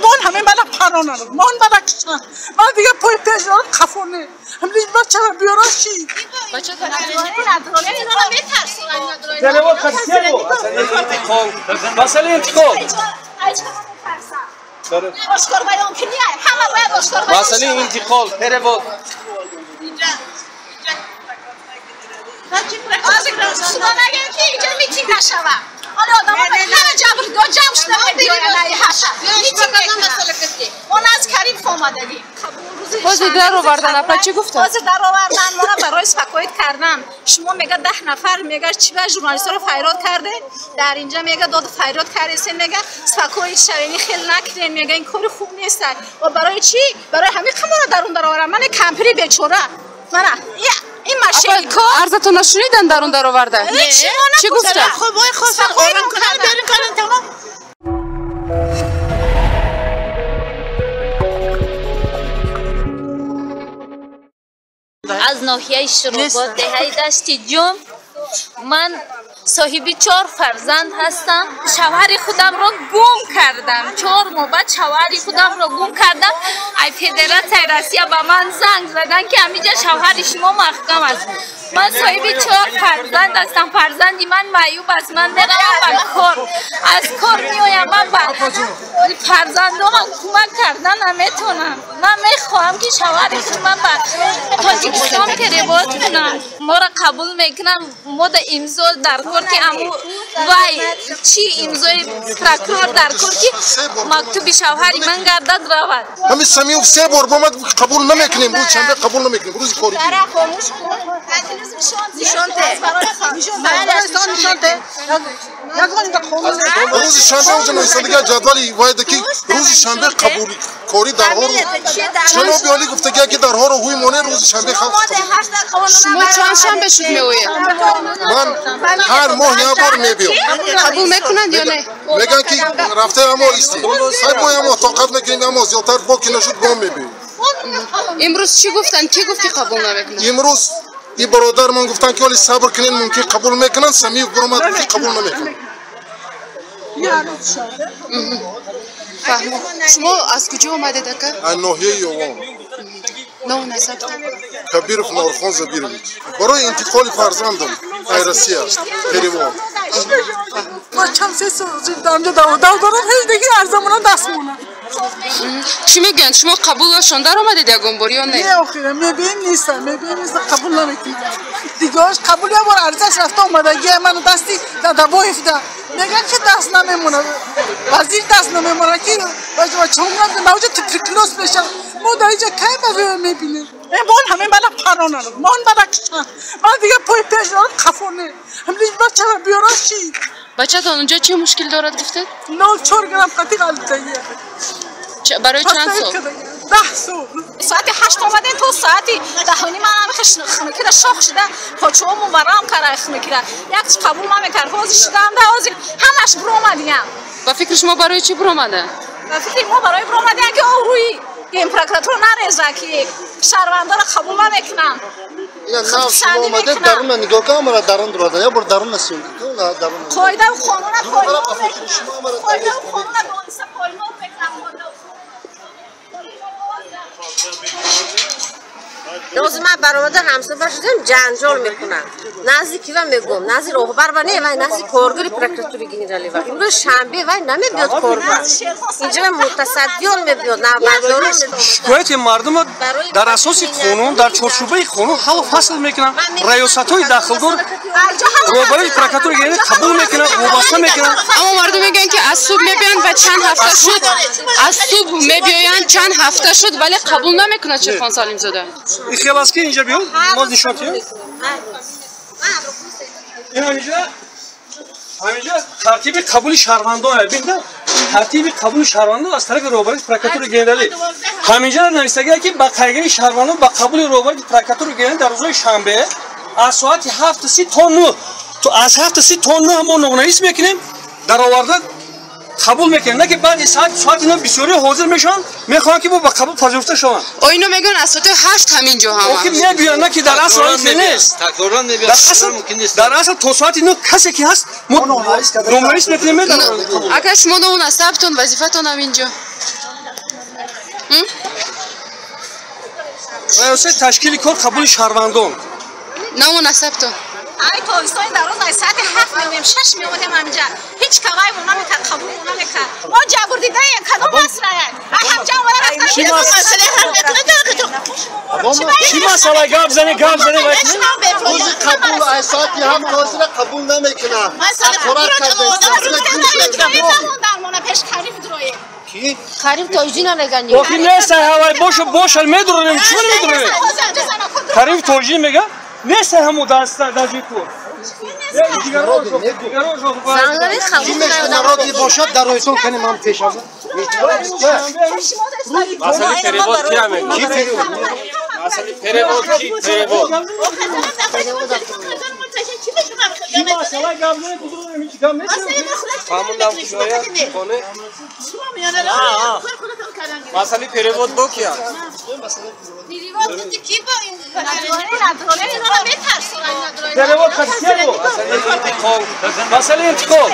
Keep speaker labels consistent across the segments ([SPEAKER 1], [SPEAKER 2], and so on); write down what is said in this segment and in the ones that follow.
[SPEAKER 1] Мон ҳамин мана паронанд, мон мана кишанд. Ман дига пои пеш дорам қафоне. Ҳамин бачара биёра ши.
[SPEAKER 2] Масъалаи интиқол.
[SPEAKER 3] Ошкор баён кунӣ, ҳама бояд ошкор баён.
[SPEAKER 2] Масъалаи интиқол, перевод.
[SPEAKER 3] Худо нагӯяд ки инҷа митинг нашавад. Ҳоло одамо ҳама ҷабр ҷамъ шуда мебиёянд ҳаша. Митинг мекунанд. Мо назди Каримов омадагӣ.
[SPEAKER 4] Ҳозир даровардан, апа чӣ гуфтанд?
[SPEAKER 3] Ҳозир даровардан моро барои спокоит кардан. Шумо мега 10 нафар мега чӣ ба журналистҳоро файрод карде? Дар инҷа мега дод файрод кардесен мега спокоит шавед, ин хел накунед мега ин кори хуб нест. Ва барои чӣ? Барои ҳамин қамора дарун даровардан. Ман кампири бечора. Мана ин машинко
[SPEAKER 4] арзатонро шунидан дарун дароварда? Чӣ гуфтанд?
[SPEAKER 1] Хуб, ой хостан ором кунанд, берин кунанд тамом.
[SPEAKER 5] Аз ноҳияи Широбод, деҳаи Дашти Ҷум. Ман соҳиби 4 фарзанд ҳастам. Шавҳари худамро гум кардам. 4 моҳ баъд шавҳари худамро гум кардам. Ай Федератсияи Россия ба ман занг заданд, ки ҳаминҷа шавҳари шумо маҳкам аст. Ман соҳиби 4 фарзанд ҳастам. Фарзанди ман маъюб аст. Ман меравам ба кор. Аз кор меоям, ман ба фарзандонам кӯмак кардан наметавонам. Ман мехоҳам, ки шавҳари худ ман ба Тоҷикистон перевод кунам. Моро қабул мекунам. Мо да имзо дар кор ки аму вай чӣ имзои прокурор дар кор ки мактуби шавҳари ман гардад равад.
[SPEAKER 6] Ҳамин Самиев 3 бор бомад қабул намекунем, рӯзи шанбе қабул намекунем, рӯзи кори. Рӯзи шанбе онҷо нависандагӣ ҷадвали вайда ки рӯзи шанбе қабули кори дарҳоро ҷаноби олӣ гуфтагия ки дарҳоро ҳуй монед, рӯзи шанбе халқ.
[SPEAKER 4] Шумо чанд шанбе шуд меоед?
[SPEAKER 6] Ман ҳар моҳ як бор мебиём.
[SPEAKER 4] Қабул мекунанд ё не?
[SPEAKER 6] Мегӯянд ки рафта амо истем. Ҳар моҳ амо тоқат мекунем, амо зиёдтар боки нашуд бо мебиём.
[SPEAKER 4] Имрӯз чӣ гуфтанд? Кӣ гуфт ки қабул намекунанд?
[SPEAKER 6] Имрӯз и бародармон гуфтанд ки ҳоли сабр кунед, мумкин қабул мекунанд. Самиев биромад гуфт ки қабул намекунанд.
[SPEAKER 4] Фаҳмо. Шумо аз куҷо омадед, ака?
[SPEAKER 6] Аз ноҳияи Ёвон.
[SPEAKER 4] Ному насабтон?
[SPEAKER 6] Кабиров Норхон Забирович. Барои интиқоли фарзандам ай Россия перевод.
[SPEAKER 1] Бачам 3 сол дар даводав дорам, ҳеҷ диги арзамона даст монад.
[SPEAKER 4] Чӣ мегӯянд? Шумо қабулашон даромадед ягон бор ё не?
[SPEAKER 1] Не, охира мебием нестам, мебием нестам, қабул намекунам. Дигаҳош қабул як бор арзаш рафта омадагия ману дасти Дадабоев да. Мегӯянд ки даст намемонад. Вазир даст намемонад ки бачаҳо навҷа туберкулёз мешавад. Мо дар инҷа кай ба мебинем? Мон ҳамин мана паронанд, мон мана кишанд. Ман дига пои пеш дорам қафоне. Ҳамин бачара биёра ши.
[SPEAKER 4] Бачатон унҷо чӣ мушкил дорад гуфтед?
[SPEAKER 1] 0.4 грамм қатиқ алитагия.
[SPEAKER 4] Барои чанд сол?
[SPEAKER 1] 10 сол.
[SPEAKER 3] Соати 8 омадем то соати 10:30 ман ҳам хунукира шох шуда, почоҳомон варам кара хунукира. Як чиз қабул намекард. Ҳозир шудам да ҳозир ҳамаш биромадиям.
[SPEAKER 4] Ба фикри шумо барои чӣ биромаданд?
[SPEAKER 3] Ба фикри мо барои биромадиям ки рӯи генпрокуратура нареза ки шаҳрвандонро қабул намекунанд.
[SPEAKER 7] Нав шумо омадед, дарунро нигоҳ кун, амара дарун дурода. Як бор дарунро съёмка кун, дарун.
[SPEAKER 3] Қоидаву қонунро поймол мекунанд. Қоидаву қонунро дониста поймол мекунанд.
[SPEAKER 8] Рӯзи ман баромада ҳамсоя шудем, ҷанҷол мекунам. Назди кива мегӯм, назди роҳбар ва не, вай назди коргари прокуратураи генералӣ ва. Имрӯз шанбе вай намебиёд коргар. Инҷа мутасаддиён мебиёд, навбатдорон мебиёд.
[SPEAKER 2] Шикояти мардумро дар асоси қонун, дар чорчӯбаи қонун ҳаллу фасл мекунанд. Раёсатҳои дахлдор роҳбарии прокуратураи генералӣ қабул мекунанд, вобаста мекунанд.
[SPEAKER 4] Аммо мардум мегӯянд ки аз субҳ мебиёянд ва чанд ҳафта шуд, аз субҳ мебиёянд, чанд ҳафта шуд, вале қабул намекунад Шерхон Салимзода.
[SPEAKER 2] Ин хел аст ки инҷа биё, мо нишон диҳем. Ин ҳаминҷа тартиби қабули шаҳрвандон аст. Бинда тартиби қабули шаҳрвандон аз тарафи роҳбарии прокуратураи генералӣ. Ҳаминҷа навиштагиа ки ба қайдгирии шаҳрвандон ба қабули роҳбарии прокуратураи генералӣ дар рӯзҳои шанбе аз соати 7:30 то 9, аз 7:30 то 9 мо номнавис мекунем, дароварда қабул мекунем. На ки баъди соати 9 бисёриҳо ҳозир мешаванд, мехоҳанд ки ба қабул пазируфта шаванд.
[SPEAKER 4] О, ино мегӯянд аз соати 8 ҳамин ҷо ҳама.
[SPEAKER 2] Охир мебиёянд, на ки дар асл ин нест.
[SPEAKER 7] Такроран мебиёянд.
[SPEAKER 2] Дар асл то соати 9 касе ки ҳаст, мо номнавис мекунем, медароварем.
[SPEAKER 4] Ака шумо ному насабтон, вазифатон ҳамин ҷо?
[SPEAKER 2] Раёсати ташкили кор қабули шаҳрвандон.
[SPEAKER 4] Ному насабтон?
[SPEAKER 3] Ай тобистони дароз ай соати 7 меоем, 6 меомадем ҳаминҷа. Ҳеҷ кавай мо намекард, қабул мо намекард. Мо ҷабрдидаем, кадом масъалае? Ай ҳамҷа омада рафтан.
[SPEAKER 2] Чӣ масъала? Гап зане, гап зане.
[SPEAKER 7] Рӯзи қабул ай соати 7 ҳозира қабул намекунад. Ҳақорат
[SPEAKER 3] карда. Пеш Карим дуроем.
[SPEAKER 8] Карим Тоҷиддин намеган.
[SPEAKER 2] Охи нест ҳавай боша боша медуронем, чӣ медуронем? Карим Тоҷиддин мега? Нест ҳаму даст ку.
[SPEAKER 7] Народи бошад дар ройсон канем ҳам пеш аз.
[SPEAKER 9] Масъалаи перевод ки мегӯяд?
[SPEAKER 7] Ки перевод?
[SPEAKER 9] Масъалаи перевод ки перевод?
[SPEAKER 2] Чӣ масъала гап зане бузургем ҳеҷ гап нест.
[SPEAKER 9] Фаҳмондам куҷоя? Хоне? Масъалаи перевод бо ки аст?
[SPEAKER 2] Перевод хатсия бо? Масъалаи интиқол.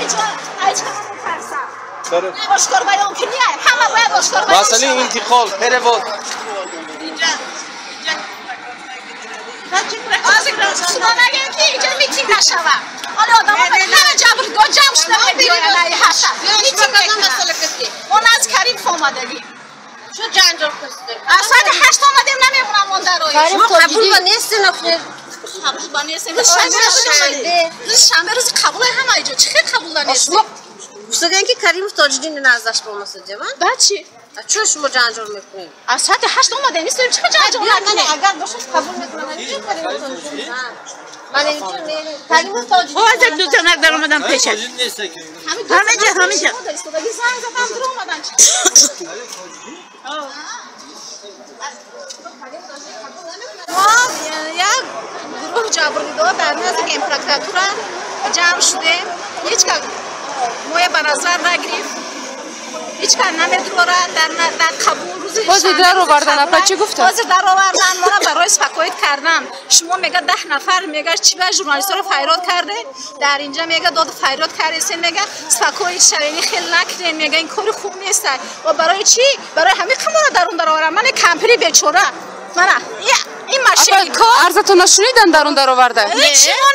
[SPEAKER 3] Ошкор баён кунӣ, ҳама бояд ошкор баён.
[SPEAKER 9] Масъалаи интиқол, перевод.
[SPEAKER 3] Худо нагӯяд ки инҷо митинг нашавад. Ҳоло одамо ҳама ҷабргоҳ ҷамъ шуда мебиёянд ай ҳаша. Митинг мекунанд. Мо назди Карим омадагим.
[SPEAKER 8] Чӣ ҷанҷол кардед?
[SPEAKER 3] Аз соати 8 омадем, намемонам он дар рой.
[SPEAKER 8] Шумо қабул ба нестед охир.
[SPEAKER 3] Қабул ба нестем. Рӯзи шанбе рӯзи қабул ҳама иҷо. Чӣ хел қабул нестем?
[SPEAKER 8] Шумо гуфтаган ки Каримов Тоҷиддин наздаш бомасад,
[SPEAKER 3] Баъд чӣ?
[SPEAKER 8] Чун шумо ҷанҷол мекунед?
[SPEAKER 3] Аз соати 8 омадем, нестем, чӣ ҷанҷол накунем?
[SPEAKER 8] Агар бошад қабул мекунам. Ман инҷо Каримов Тоҷиддин.
[SPEAKER 1] Ҳозир ду танак дар омадам пешаш. Ҳамаҷа, ҳамаҷа.
[SPEAKER 3] Занг задам, дур омадан. Мо як гурӯҳ ҷабрдидаҳо дар назди генпрокуратура ҷамъ шудем. Ҳеҷ кас моя ба назар нагирифт. Ҳеҷ кас намедурорад дар қабул.
[SPEAKER 4] Ҳозир даровардан, апа чӣ гуфтанд?
[SPEAKER 3] Ҳозир даровардан моро барои спокоит кардан. Шумо мега 10 нафар мега чӣ ба журналистҳоро файрод карде? Дар инҷа мега доду файрод кардесен, мега спокоит шавед, ин хел накунед, мега ин кори хуб нест. Ва барои чӣ? Барои ҳамин қамора дарун дароварам. Ман кампири бечора. Мана ин машинико
[SPEAKER 4] арзатон нашунидан дарун дароварда?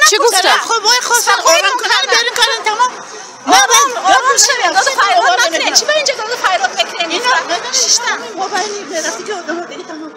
[SPEAKER 4] Чӣ гуфтанд?
[SPEAKER 1] Хуб, ой хостам ором кунам, берин кунам, тамом.
[SPEAKER 3] Ором шавед, доду файрод накунед. Чӣ ба инҷа доду файрод мекунед? Шиштан.
[SPEAKER 1] Мобайни рафти ки одамҳо диги тамом.